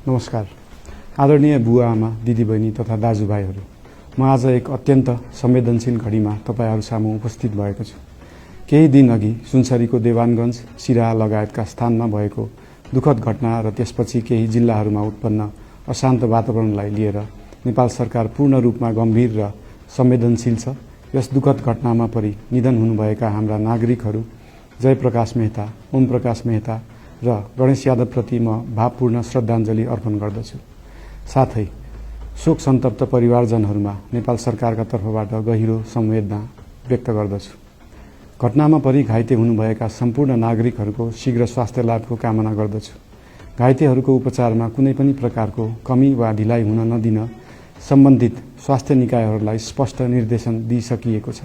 नमस्कार। आदरणीय बुवा आमा, दिदीबहिनी तथा दाजुभाइहरू, म आज एक अत्यन्त संवेदनशील घडीमा तपाईहरू सामु उपस्थित भएको छु। केही दिन अघि सुनसरीको देवानगञ्ज, सिराहा लगायतका स्थानमा भएको दुःखद घटना र त्यसपछि केही जिल्लाहरूमा उत्पन्न अशान्त वातावरणलाई लिएर नेपाल सरकार पूर्ण रूपमा गम्भीर र संवेदनशील छ। यस दुःखद घटनामा परि निधन हुनुभएका हाम्रा नागरिकहरू जयप्रकाश मेहता, ओम प्रकाश मेहता र गणेश यादवप्रति म भावपूर्ण श्रद्धाञ्जली अर्पण गर्दछु। साथै शोक सन्तप्त परिवारजनहरूमा नेपाल सरकारका तर्फबाट गहिरो संवेदना व्यक्त गर्दछु। घटनामा परि घाइते हुनुभएका सम्पूर्ण नागरिकहरूको शीघ्र स्वास्थ्य लाभको कामना गर्दछु। घाइतेहरूको उपचारमा कुनै पनि प्रकारको कमी वा ढिलाइ हुन नदिन सम्बन्धित स्वास्थ्य निकायहरूलाई स्पष्ट निर्देशन दिइसकिएको छ।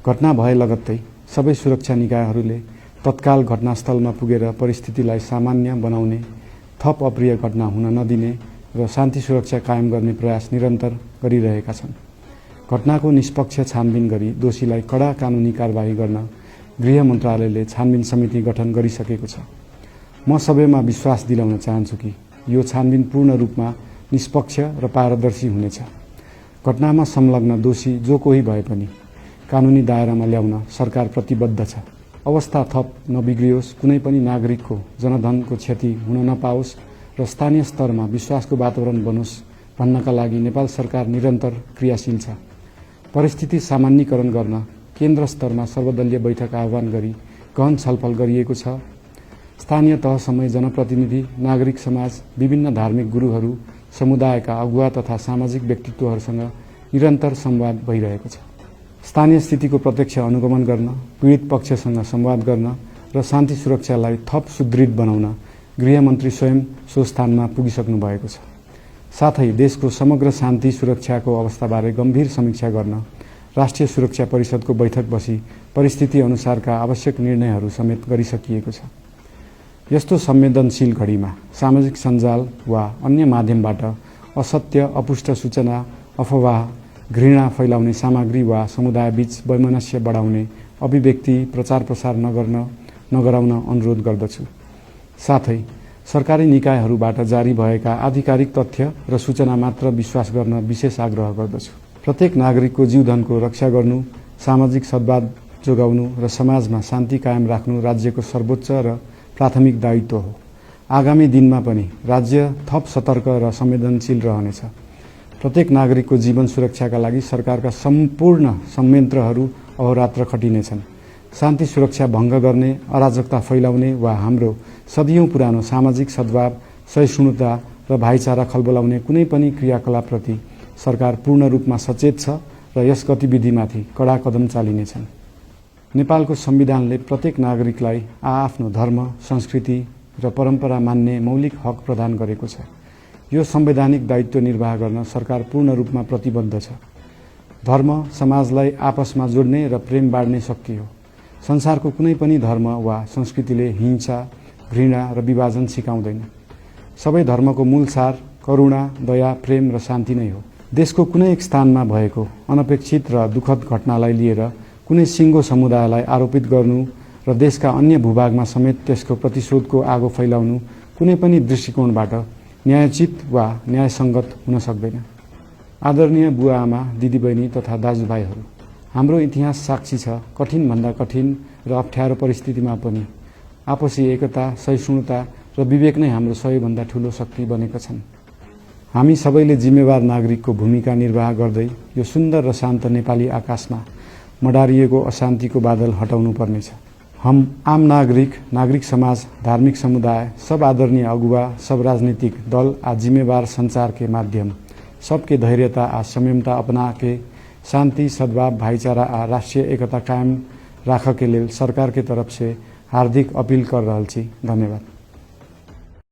घटना भए लगत्तै सबै सुरक्षा निकायहरूले तत्काल घटनास्थलमा पुगेर परिस्थितिलाई सामान्य बनाउने, थप अप्रिय घटना हुन नदिने र शान्ति सुरक्षा कायम गर्ने प्रयास निरन्तर गरिरहेका छन्। घटनाको निष्पक्ष छानबिन गरी दोषीलाई कडा कानुनी कारबाही गर्न गृह मन्त्रालयले छानबिन समिति गठन गरिसकेको छ। म सबैमा विश्वास दिलाउन चाहन्छु कि यो छानबिन पूर्ण रूपमा निष्पक्ष र पारदर्शी हुनेछ। घटनामा संलग्न दोषी जो कोही भए पनि कानुनी दायरामा ल्याउन सरकार प्रतिबद्ध छ। अवस्था थप नबिग्रियोस्, कुनै पनि नागरिकको जनधनको क्षति हुन नपाओस् र स्थानीय स्तरमा विश्वासको वातावरण बनोस् भन्नका लागि नेपाल सरकार निरन्तर क्रियाशील छ। परिस्थिति सामान्यीकरण गर्न केन्द्र स्तरमा सर्वदलीय बैठक आह्वान गरी गहन छलफल गरिएको छ। स्थानीय तहसम्मै जनप्रतिनिधि, नागरिक समाज, विभिन्न धार्मिक गुरुहरू, समुदायका अगुवा तथा सामाजिक व्यक्तित्वहरूसँग निरन्तर संवाद भइरहेको छ। स्थानीय स्थितिको प्रत्यक्ष अनुगमन गर्न, पीडित पक्षसँग संवाद गर्न र शान्ति सुरक्षालाई थप सुदृढ बनाउन गृहमन्त्री स्वयं सो स्थानमा पुगिसक्नु भएको छ। साथै देशको समग्र शान्ति सुरक्षाको अवस्थाबारे गम्भीर समीक्षा गर्न राष्ट्रिय सुरक्षा परिषदको बैठक बसी परिस्थिति अनुसारका आवश्यक निर्णयहरू समेत गरिसकिएको छ। यस्तो संवेदनशील घडीमा सामाजिक सञ्जाल वा अन्य माध्यमबाट असत्य, अपुष्ट सूचना, अफवाह, घृणा फैलाउने सामग्री वा समुदायबीच वैमनस्य बढाउने अभिव्यक्ति प्रचार प्रसार नगराउन अनुरोध गर्दछु। साथै सरकारी निकायहरूबाट जारी भएका आधिकारिक तथ्य र सूचना मात्र विश्वास गर्न विशेष आग्रह गर्दछु। प्रत्येक नागरिकको जीवधनको रक्षा गर्नु, सामाजिक सद्भाव जोगाउनु र समाजमा शान्ति कायम राख्नु राज्यको सर्वोच्च र प्राथमिक दायित्व हो। आगामी दिनमा पनि राज्य थप सतर्क र संवेदनशील रहनेछ। प्रत्येक नागरिकको जीवन सुरक्षाका लागि सरकारका सम्पूर्ण संयन्त्रहरू अहोरात्र खटिनेछन्। शान्ति सुरक्षा भङ्ग गर्ने, अराजकता फैलाउने वा हाम्रो सदियौं पुरानो सामाजिक सद्भाव, सहिष्णुता र भाइचारा खलबलाउने कुनै पनि क्रियाकलापप्रति सरकार पूर्ण रूपमा सचेत छ र यस गतिविधिमाथि कडा कदम चालिनेछन्। नेपालको संविधानले प्रत्येक नागरिकलाई आआफ्नो धर्म, संस्कृति र परम्परा मान्ने मौलिक हक प्रदान गरेको छ। यो संवैधानिक दायित्व निर्वाह गर्न सरकार पूर्ण रूपमा प्रतिबद्ध छ। धर्म समाजलाई आपसमा जोड्ने र प्रेम बाँड्ने शक्ति हो। संसारको कुनै पनि धर्म वा संस्कृतिले हिंसा, घृणा र विभाजन सिकाउँदैन। सबै धर्मको मूल सार करुणा, दया, प्रेम र शान्ति नै हो। देशको कुनै एक स्थानमा भएको अनपेक्षित र दुःखद घटनालाई लिएर कुनै सिङ्गो समुदायलाई आरोपित गर्नु र देशका अन्य भूभागमा समेत त्यसको प्रतिशोधको आगो फैलाउनु कुनै पनि दृष्टिकोणबाट न्यायोचित वा न्यायसङ्गत हुन सक्दैन। आदरणीय बुवा आमा, दिदीबहिनी तथा दाजुभाइहरू, हाम्रो इतिहास साक्षी छ कठिनभन्दा कठिन र अप्ठ्यारो परिस्थितिमा पनि आपसी एकता, सहिष्णुता र विवेक नै हाम्रो सबैभन्दा ठूलो शक्ति बनेका छन्। हामी सबैले जिम्मेवार नागरिकको भूमिका निर्वाह गर्दै यो सुन्दर र शान्त नेपाली आकाशमा मडारिएको अशान्तिको बादल हटाउनु पर्नेछ। हम आम नागरिक, नागरिक समाज, धार्मिक समुदाय, सब आदरणीय अगुवा, सब राजनीतिक दल आ जिम्मेवार संचार के माध्यम सबके धैर्यता आ संयमता अपना के शांति, सद्भाव, भाईचारा आ राष्ट्रीय एकता कायम राख के लेल सरकार के तरफ से हार्दिक अपील कर रहल छी। धन्यवाद।